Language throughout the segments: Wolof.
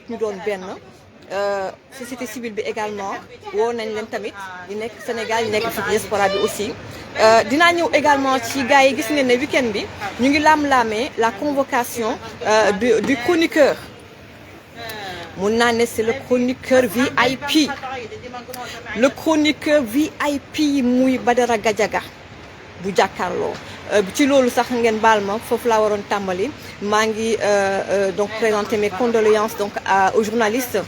yëpp ñu doon benn société civile bi également woo nañ leen tamit ñu nekk Sénégal ñu nekk ci diaspora bi aussi dinaa ñëw également ci gars yi gis ngeen ne week-end bi ñu ngi laam-laamee la convocation du chroniqueur mun naa ne c'est le chroniqueur VIP le chroniqueur VIP muy Badara Gadiaga bu jàkkaarloo ci loolu sax ngeen baal ma foofu laa waroon tàmbali maa ngi donc présenter mes condoléances donc au journaliste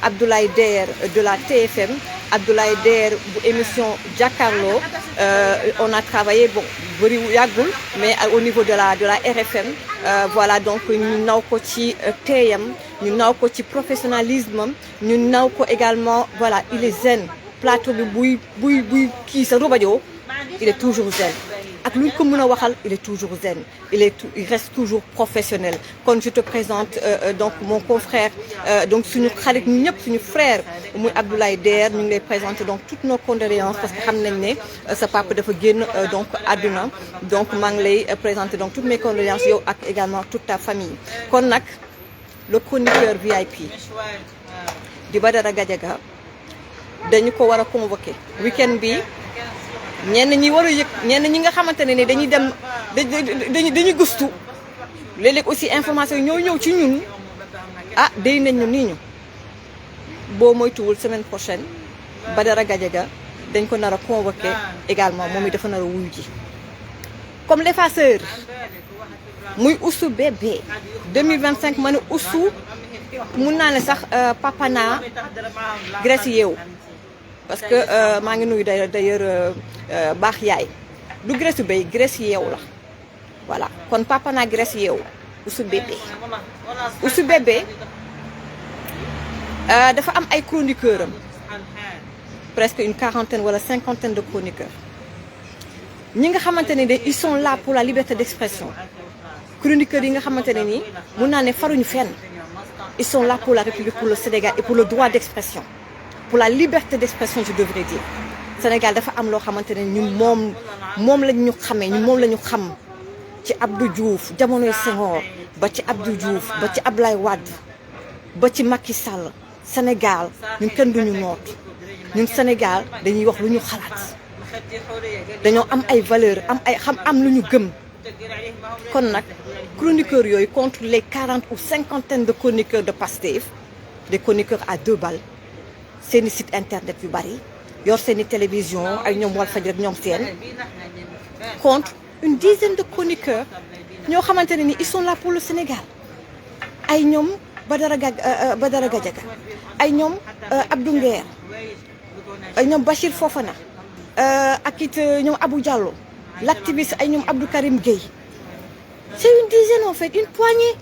Abdoulaye Der de la TFM Abdoulaye Der bu émission jàkkaarloo on a travaillé bon bëri yàggul mais au niveau de la RFM voilà donc ñu naw ko ci teeyam ñu naw ko ci professionnalisme ñu naw ko également voilà il est zen plateau bi buy kii sa rubajo il est toujours zen ak lu ñu ko mën a waxal il est toujours zen il reste toujours professionnel kon je te présente donc mon confrère donc suñu xarit ñu ñëpp suñu frère muy Abdoulaye Der ñu ngi lay présenter donc toutes nos condoléances parce que xam nañ ne sa papa dafa génn donc àdduna donc maa ngi lay présenter donc toutes mes condoléances yow ak également toute ta famille kon nag le chroniqueur VIP di Badara Gadiaga dañu ko war a convoquer week-end bi ñenn ñi war a yëg ñenn ñi nga xamante ne ni dañuy dem dañuy gëstu léeg-léeg aussi information yi ñoo ñëw ci ñun ah day nañ ñu nii ñu boo moytuwul semaine prochaine Badara Gadiaga dañ ko nar a convoqué également moom it dafa nar a wuyu ji comme l'effaceur muy Oussou bébé 2025 ma ne Oussou mun naa ne sax Papana Grèce yeewu parce que maa ngi nuyu d'ailleurs baax yaay du Grèce bay Grèce yeewu la voilà kon Papana Grèce yeewu Oussou bébé dafa am ay chroniqueurs am presque une quarantaine wala cinquantaine de chroniqueurs ñi nga xamante ne ils sont là pour la liberté d'expression chroniqueurs yi nga xamante ne nii mun naa ne faruñu fenn ils sont là pour la République pour le Sénégal et pour le droit d'expression pour la liberté d'expression je devrais dire Sénégal dafa am loo xamante ne ñun moom lañ ñu xamee ñun moom la ñu xam ci Abdou Diouf jamonoy Senghor ba ci Abdou Diouf ba ci Abdoulaye Wade ba ci Macky Sall Sénégal ñun kenn duñu noot ñun Sénégal dañuy wax lu ñu xalaat dañoo am ay valeurs am lu ñu gëm kon nag chroniqueurs yooyu contre les 40 ou cinquantaine de chroniqueurs de Pastef des chroniqueurs à 2 balles seeni site internet yu bari yor seeni télévision ay ñoom Walfadjri ak ñoom seen contre une dizaine de chroniqueurs ñoo xamante ne ni ils sont là pour le Sénégal ay ñoom Badara Gadiaga ay ñoom Abdou Nguer ay ñoom Bachir Fofana ak it ñoom Abou Diallo l'activiste ay ñoom Abdou Karim Gueye c'est une dizaine en fait une poignée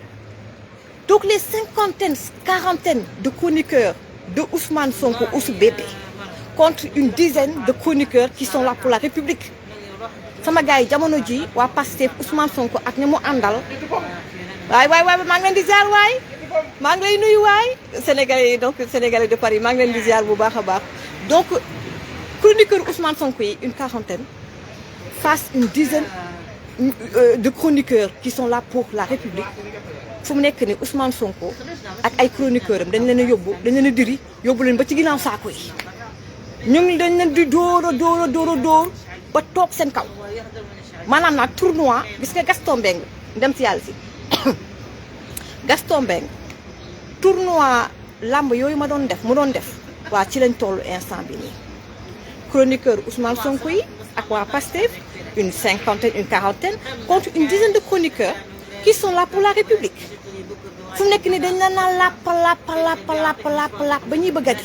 donc les cinquantaines quarantaines de chroniqueurs de Ousmane Sonko Oussou bébé contre une dizaine de chroniqueurs qui sont là pour la République sama gars yi jamono ji waa Pastef Ousmane Sonko ak ñi mu àndal waay maa ngi leen di ziar waay maa ngi lay nuyu waay sénégalais donc sénégalais de Paris maa ngi leen di ziar bu baax a baax donc chroniqueurs Ousmane Sonko yi une quarantaine face une dizaine de chroniqueurs qui sont là pour la République fu mu nekk ni Ousmane Sonko ak ay chroniqueurs am dañ leen a yóbbu dañ leen a diri yóbbu leen ba ci ginnaaw saako yi ñu ngi dañ leen di dóor ba toog seen kaw maanaam nag tournoi gis nga Gaston Mbengue dem si yàlla si Gaston Mbengue tournoi lamb yooyu mu doon def waa ci lañ tollu instant bi nii chroniqueur Ousmane Sonko yi ak waa Pastef une cinquantaine une quarantaine contre une dizaine de chroniqueurs qui sont là pour la République fu nekk ni dañ la naan lapp ba ñuy bëgg a di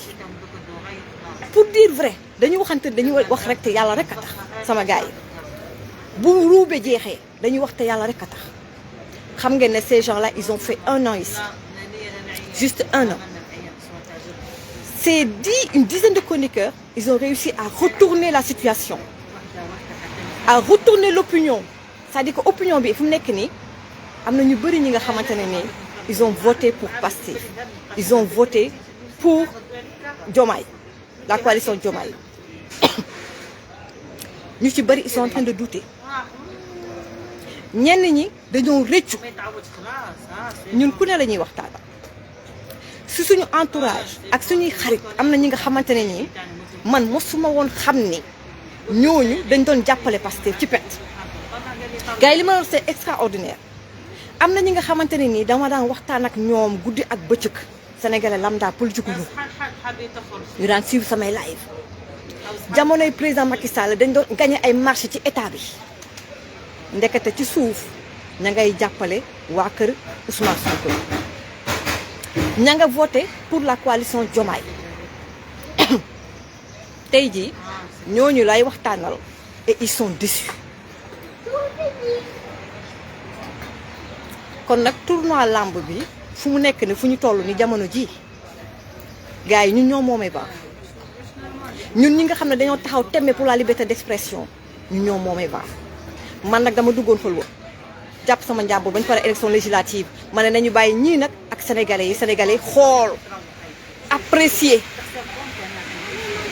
pour dire vrai dañuy wax rek te yàlla rek a tax sama gars yi bu ruube jeexee dañuy wax te yàlla rek a tax xam ngeen ne ces gens là ils ont fait 1 an ici juste 1 an c'est une dizaine de chroniqueurs ils ont réussi à retourner la situation à retourner l'opinion c'est-à-dire que opinion bi fu mu nekk nii am na ñu bëri ñi nga xamante ne nii ils ont voté pour Pastef ils ont voté pour Diomaye la coalition Diomaye ñu ci bëri ils sont en train de douter ñenn ñi dañoo rëccu ñun ku ne la ñuy waxtaan si suñu entourage ak suñuy xarit am na ñi nga xamante ne nii man mosuma woon xam ni ñooñu dañ doon jàppale Pastef ci pet gars yi li ma wax c'est extraordinaire. am na ñi nga xamante ne nii dama daan waxtaan ak ñoom guddi ak bëccëg sénégalais lambda politique ñu daan suivre samay live jamonoy président Macky Sall dañ doon gagné ay marché ci état bi ndekete ci suuf ña ngay jàppale waa kër Ousmane Sonko ña nga voté pour la coalition Diomaye tey jii ñooñu lay waxtaanal et ils sont déçus. kon nag tournoi lamb bi fu mu nekk ni fu ñu toll ni jamono ji gars yi ñun ñoo moomee ba ñun ñi nga xam ne dañoo taxaw temme pour la liberté d'expression ñun ñoo moomee ba man nag dama duggoon xëlwa jàpp sama njàmbur bañ pare élection législative ma ne nañu bàyyi ñii nag ak sénégalais yi xool apprécier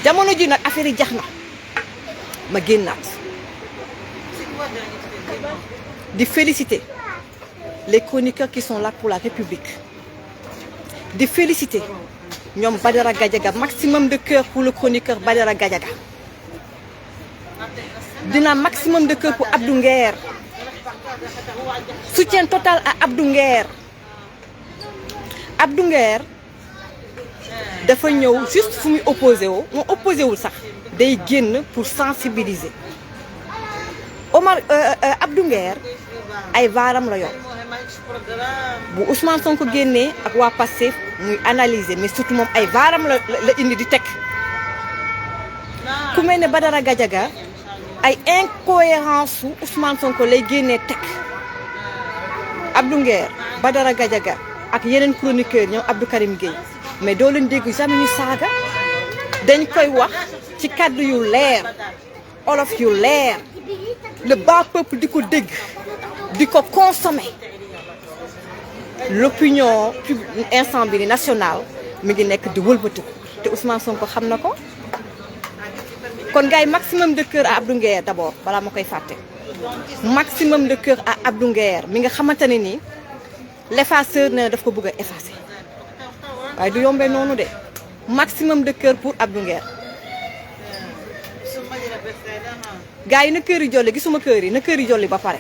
jamono ji nag affaire yi jax na ma génnaat di féliciter les chroniqueurs qui sont là pour la République di féliciter ñoom Badara Gadiaga maximum de cœur pour le chroniqueur Badara Gadiaga dina maximum de cœur pour Abdou Nguer soutien total à Abdou Nguer Abdou Nguer dafa ñëw juste fu muy opposé woo moo opposé wul sax day génn pour sensibiliser Abdou Nguer ay vaaram la yor bu Ousmane Sonko génnee ak waa Pastef muy analyser mais surtout moom ay vaaram la indi di teg ku mel ne Badara Gadiaga ay incohérence su Ousmane Sonko lay génnee teg Abdou Nguer Badara Gadiaga ak yeneen chroniqueur ñoom Abdou Karim Gueye mais doo leen dégg jamais ñu saaga dañ koy wax ci kàddu yu leer olof yu leer le bas peuple di ko dégg di ko consommer l'opinion publique instant bi nationale mi ngi nekk di wëlbatiku te Ousmane Sonko xam na ko kon gars yi maximum de cœur à Abdou Nguer d'abord balaa ma koy fàtte maximum de cœur à Abdou Nguer mi nga xamante ne nii l'effaceur ne daf ko bëgg a effacer waaye du yombee noonu de maximum de cœur pour Abdou Nguer gars yi na kër yi jolli gisuma kër yi na kër yi jolli ba pare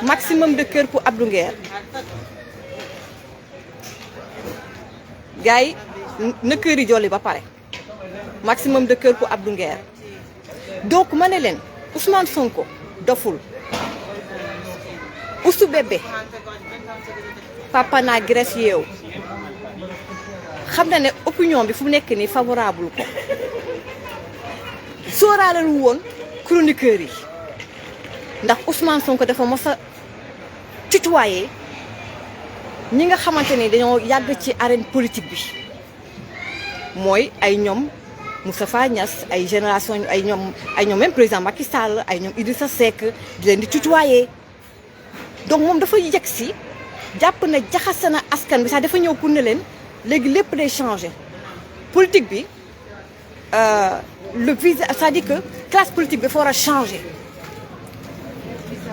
maximum de cœur pour Abdou Nguer gars yi na kër yi jolli ba pare maximum de cœur pour Abdou Nguer donc ma ne leen Ousmane Sonko doful Ousou Bébé papa naa Grèce yeew xam na ne opinion bi fu mu nekk nii favorable ko sóoraale lu woon chroniqueurs yi ndax Ousmane Sonko dafa mos a tutoyer ñi nga xamante ni dañoo yàgg ci arène politique bi mooy ay ñoom Moustapha Niasse ay génération ay ñoom même président Macky Sall ay ñoom Idrissa Seck di leen di tutoyer donc moom dafa yegg si jàpp na jaxase na askan bi sax dafa ñëw pour ne leen léegi lépp day changer politique bi le visa c'est-à-dire que classe politique bi dafa war a changer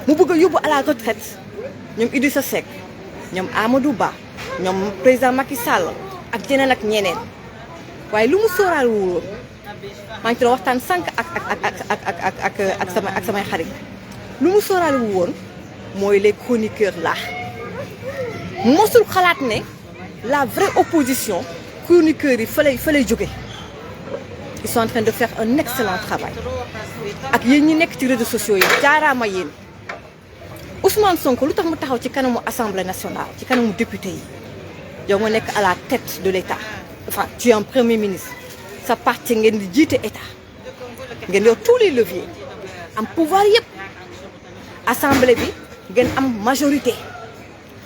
mu bëgg a yóbbu à la retraite ñoom Idrissa Seck ñoom Amadou Ba ñoom président Macky Sall ak ñeneen ak ñeneen waaye lu mu sóoraal wuloon maa ngi ci doon waxtaan sànq ak samay xarit lu mu sóoraal wu woon mooy les chroniqueurs là mosul xalaat ne la vraie opposition chroniqueurs yi fa lay jóge ils sont en train de faire un excellent travail ak yéen ñi nekk ci réseaux sociaux yi jaaraama yéen Ousmane Sonko lu tax mu taxaw ci kanamu assemblée nationale ci kanamu député yi yow nga nekk à la tête de l'État enfin tu es un premier ministre sa parti ngeen di jiite état ngeen yor tous les leviers am pouvoir yëpp assemblée bi ngeen am majorité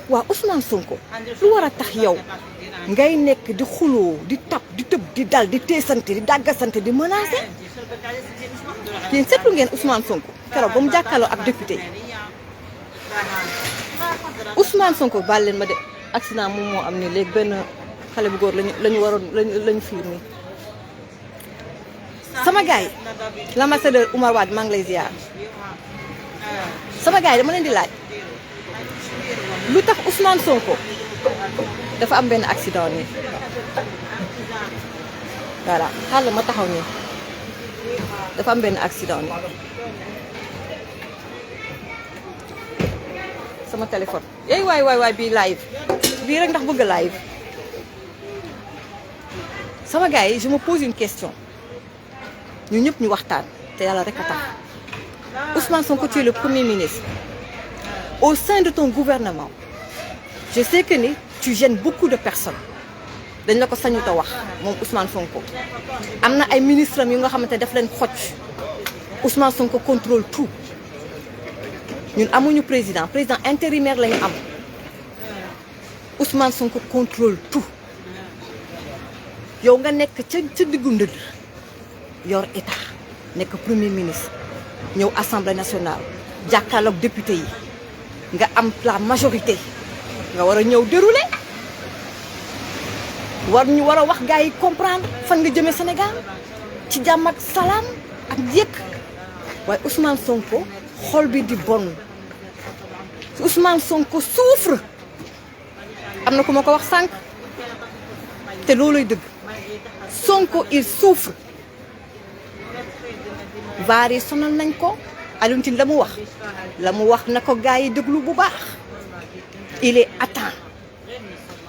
waaw Ousmane Sonko lu war a tax yow ngay nekk di xuloo di tap di tëb di dal di teesante di dàggasante di menacer yéen seetlu ngeen Ousmane Sonko keroog ba mu jàkkaarloo ak député yi Ousmane Sonko baal leen ma de accident moom moo am nii léegi benn xale bu góor lañu fiir nii sama gars yi l'ambassadeur Oumar Wade maa ngi lay ziar sama gars yi dama leen di laaj lu tax Ousmane Sonko dafa am benn accident nii voilà xaaral ma taxaw nii dafa am benn accident nii sama téléphone yey waay bii live bii rek ndax bëgg live sama gars yi je me pose une question ñu ñëpp ñu waxtaan te yàlla rek a tax Ousmane Sonko, tu es le Premier ministre au sein de ton gouvernement je sais que ni tu gênes beaucoup de personnes dañ la ko sañu ta wax moom Ousmane Sonko am na ay ministres yu nga xamante ne daf leen xocc Ousmane Sonko contrôle tout ñun amuñu président intérimaire la ñu am Ousmane Sonko contrôle tout yow nga nekk ca diggu ndëdd yor état nekk premier ministre ñëw assemblée nationale jàkkaarloog député yi nga am la majorité nga war a ñëw dérouler ñu war a wax gars yi comprendre fan nga jëmee Sénégal ci jàmm ak salaam ak njëkk waaye Ousmane Sonko xol bi di bon Ousmane Sonko souffre am na ku ma ko wax sànq te looluy dëgg Sonko il souffre vaar yi sonal nañ ko Alioune Tine la mu wax na ko gars yi déglu bu baax il est atteint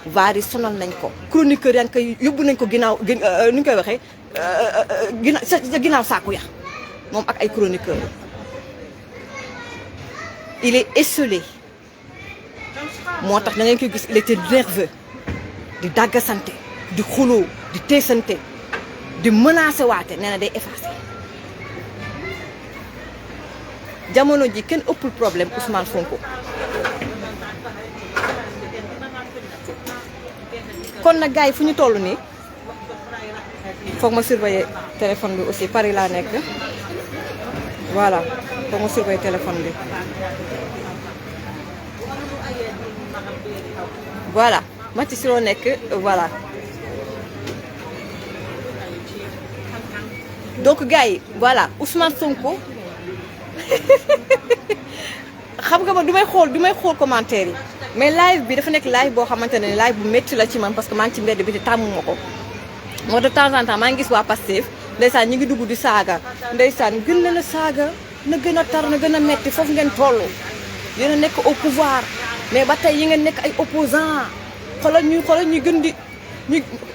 vaar yi sonal nañ ko chroniqueur yaa ngi koy yóbbu nañ ko ginnaaw nu ñu koy waxee ginnaaw saaku ya moom ak ay chroniqueur il est esselé moo tax da ngeen koy gis il était nerveux di dàggasante di xuloo di teesante di menacé waate nee na day effacé jamono ji kenn ëppul problème Ousmane Sonko kon nag gars yi fu ñu toll nii foog ma surveiller téléphone bi aussi Paris laa nekk voilà foog ma surveiller téléphone bi voilà Mathi si loo nekk voilà donc gars yi voilà Ousmane Sonko xam nga ma du may xool commentaire yi mais live bi dafa nekk live boo xamante ne live bu métti la ci man parce que maa ngi ci mbedd bi te tàmmuma ko moo de temps en temps maa ngi gis waa Pastef ndeysaan ñi ngi dugg di saaga ndeysaan gën leen a saaga na gën a tar na gën a metti foofu ngeen toll yéen a nekk au pouvoir mais ba tey yi ngeen nekk ay opposant xoolal ñuy gën di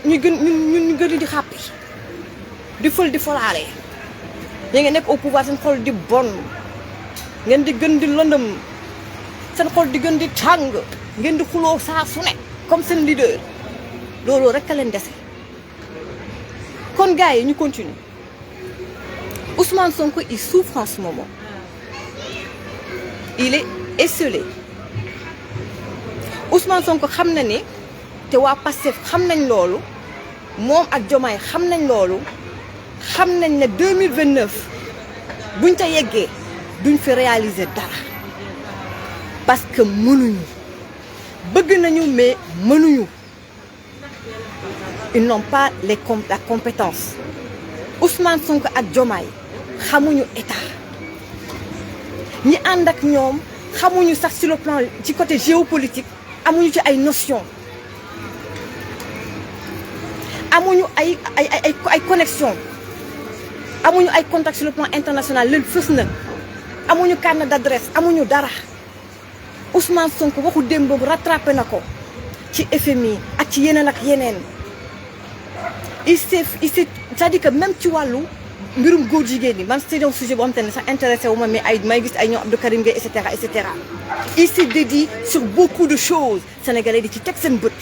ñu gën di xàppi di fël di folaale yi ngeen nekk au pouvoir seen xol di bon ngeen di gën di lëndëm seen xol di gën di tàng ngeen di xuloo saa su ne comme seen leader loolu rek a leen dese kon gars yi ñu continue Ousmane Sonko il souffre en ce moment il est esselé Ousmane Sonko xam na ni te waa Pastef xam nañ loolu moom ak Diomaye xam nañ loolu xam nañ ne 2029 buñ ca yeggee duñ fi réaliser dara parce que mënuñu bëgg nañu mais mënuñu ils n'ont pas la compétence Ousmane Sonko ak Diomaye xamuñu état ñi ànd ak ñoom xamuñu sax sur le plan ci côté géopolitique amuñu ci ay notion amuñu ay connexion amuñu ay contact sur le plan international leen fës na amuñu carnet d'adresse amuñu dara Ousmane Sonko waxu démb boobu rattrapé na ko ci FMI ak ci yeneen ak yeneen il s'est c'est-à-dire que même ci wàllu mbirum góor jigéen ñi man c'est un sujet boo xam te ne sax intéressé wu ma mais may gis ay ñoom Abdou Karim Gueye et cetera il s'est dédié sur beaucoup de choses sénégalais di ci teg seen bët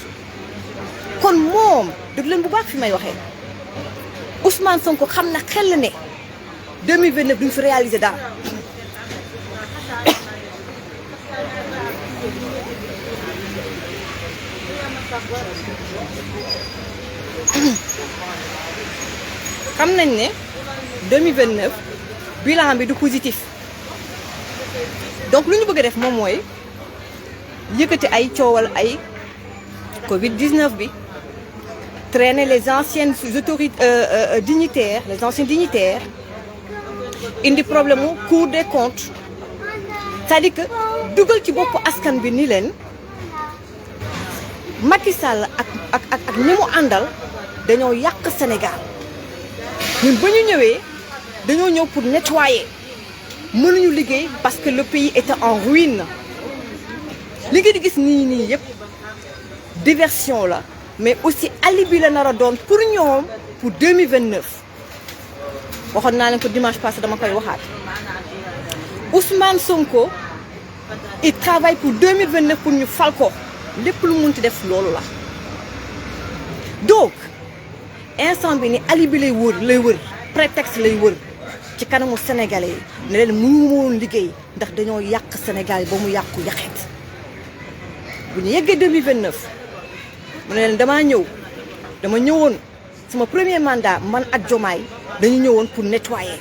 kon moom dëgg leen bu baax fi may waxee Ousmane Sonko xam na xel ne 2029 duñ fi réaliser dara xam nañ ne 2029 bilan bi du positif donc lu ñu bëgg a def moom mooy yëkkati ay coowal ay Covid 19 bi traîner les anciennes autorités dignitaires les anciens dignitaires indi problème mu Cour des comptes c'est-à-dire que dugal ci boppu askan bi ni leen Macky Sall ak ñi mu àndal dañoo yàq Sénégal ñun ba ñu ñëwee dañoo ñëw pour nettoyer mënuñu liggéey parce que le pays était en ruine li nga di gis nii yëpp diversion la mais aussi alibi la nar a doon pour ñoom pour 2029 waxoon naa leen ko dimanche passé dama koy waxaat Ousmane Sonko il travaille pour 2029 pour ñu fal ko lépp lu munti def loolu la donc instant bi ni alibi lay wër prétexte lay wër ci kanamu sénégalais yi ne leen mënu woon liggéey ndax dañoo yàq Sénégal yi ba mu yàqu yaxet bu ñu yeggee 2029 mu ne leen dama ñëwoon sama premier mandat man ak Diomaye dañu ñëwoon pour nettoyer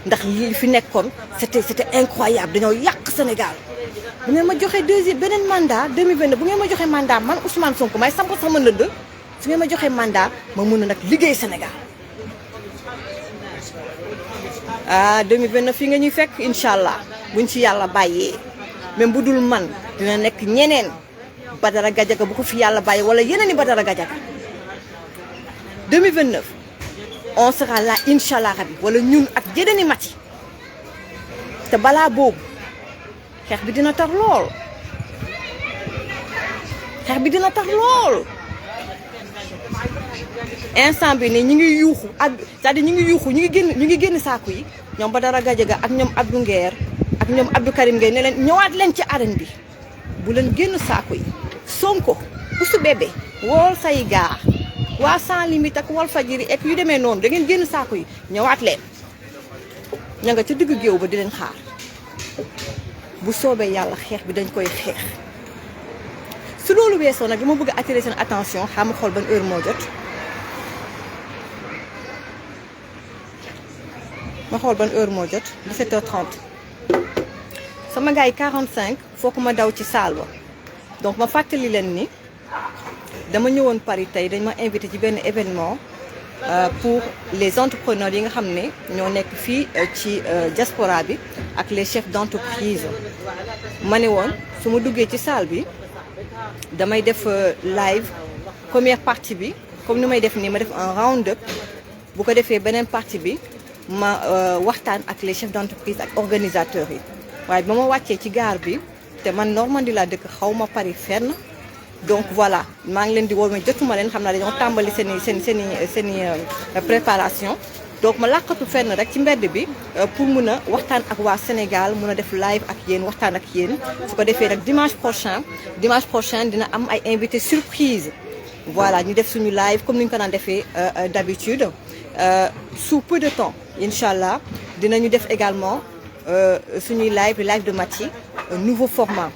ndax li fi nekkoon c'était incroyable dañoo yàq Sénégal bu ngeen ma joxee beneen mandat 2029 bu ngeen ma joxee mandat man Ousmane Sonko may samp sama ndënd su ngeen ma joxee mandat ma mën a nag liggéey Sénégal 2029 fii nga ñuy fekk incha allah buñ ci yàlla bàyyee même bu dul man dina nekk ñeneen Badara Gadiaga bu ko fi yàlla bàyyee wala yeneen i Badara Gadiaga 2029 on sera là incha allah rabi wala ñun ak yeneen i mati te balaa boobu xeex bi dina tar lool instant bi nii ñu ngi yuuxu c'est-à-dire ñu ngi génn saaku yi ñoom Badara Gadiaga ak ñoom Abdou Nguer ak ñoom Abdou Karim Gueye ne leen ñëwaat leen ci arène bi bu leen génn saaku yi Sonko Ousou Bébé wool say gaar waa Sans Limites ak Walfadjri ek yu demee noonu da ngeen génn saaku yi ñëwaat leen ña nga ca digg géew ba di leen xaar bu soobee yàlla xeex bi dañ koy xeex su loolu weesoo nag dama bëgg a attirer seen attention xam xool ban heure moo jot ma xool ban heure moo jot 17h30 sama gars yi 45 foo ko ma daw ci salle ba donc ma fàttali leen ni dama ñëwoon Paris tey dañ ma invité ci benn événement pour les entrepreneurs yi nga xam ne ñoo nekk fii ci diaspora bi ak les chefs d'entreprise ma ne woon su ma duggee ci salle bi damay def live première partie bi comme ni may def nii ma def un round-up bu ko defee beneen partie bi ma waxtaan ak les chefs d'entreprise ak organisateurs yi waaye ba ma wàccee ci gare bi te man Normandie laa dëkk xaw ma Paris fenn donc voilà maa ngi leen di woo mais jotuma leen xam naa dañoo tàmbali seen i préparation donc ma làqatu fenn rek ci mbedd bi pour mun a waxtaan ak waa Sénégal mun a def live ak yéen waxtaan ak yéen su ko defee rek dimanche prochain dina am ay invités surprise voilà ñu def suñu live comme ni ñu ko daan defee d'habitude sous peu de temps incha allah dinañu def également suñuy live de Maty nouveau format